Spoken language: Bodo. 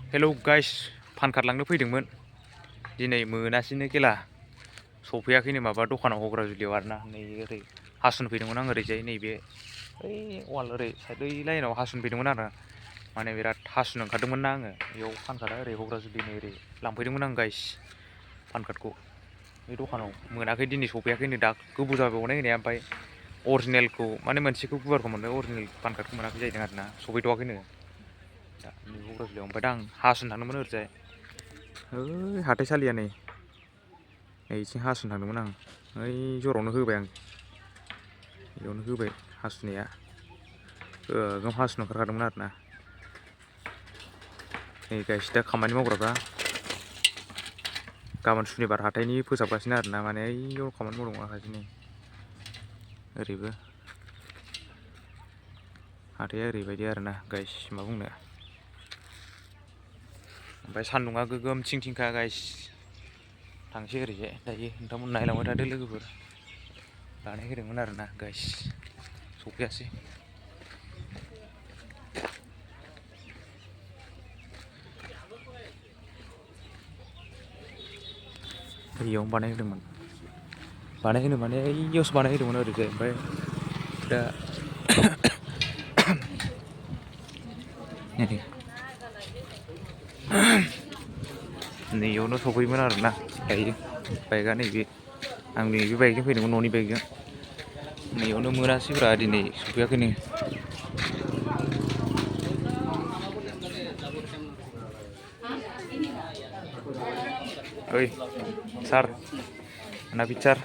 हेलौ गाइस, फान कार्ड लांनो फैदोंमोन। दिनै मोनासैनो खेला सफैयाखैनो माबा दखानाव हग्राजुलियाव आरोना। नै ओरै हासुनो फैदोंमोन आं ओरैजाय नैबे ओइ वाल ओरै साइड ओइ लाइनाव हासुनो फैदोंमोन आरो माने बिराद हासुनो ओंखारदोंमोन ना आङो। बेयाव फान कार्डआ ओरै हग्राजुलिनि ओरै लांफैदोंमोन आं गाइस फान कार्डखौ। बे दखानाव मोनाखै दिनै सफैयाखैनो दा गोबाव जाबाय हरनाय ओमफ्राय अरिजिनेलखौ माने मोनसेखौ गुवारखौ मोनबाय, अरिजिनेल फान कार्डखौ मोनाखै जाहैदों आरोना, सफैथ'वाखैनो दा हग्राजुलियाव। ओमफ्राय दा आं हासुनो थांदोंमोन ओरैजाय ओइ हाथाइसालिया नै इथिं हासुनो थांदोंमोन आं। ओइ जरावनो होबाय आं, बेयावनो होबाय हासुनाया। गोगोम हासुनो ओंखारखादोंमोन आरोना। नै गाइस दा खामानि मावग्राफ्रा गाबोन सुनिबार हाथाइनि फोसाबगासिनो आरोना, माने ओइयाव खामानि मावदों माखासे नै ओरैबो हाथाइया ओरैबायदि आरोना गाइस मा बुंनो। ओमफ्राय सान्दुङा गोगोम थिं थिंखा गाइस। थांसै ओरैजाय दायो, नोंथांमोन नायलांबाय थादो लोगोफोर। बानाय होदोंमोन आरोना गाइस, सफैयासै। ओइयावनो बानायहोदोंमोन, बानायहोनो माने ओइयावसो बानायहोदोंमोन ओरैजाय। ओमफ्राय दा नैयावनो सफैयोमोन आरोना दायो। बाइकआ नैबे आं नैबे बाइकजों फैदोंमोन, न'नि बाइकजों। नैयावनो मोनासैब्रा दिनै सफैयाखैनो। ओइ सार, ना पिक्सार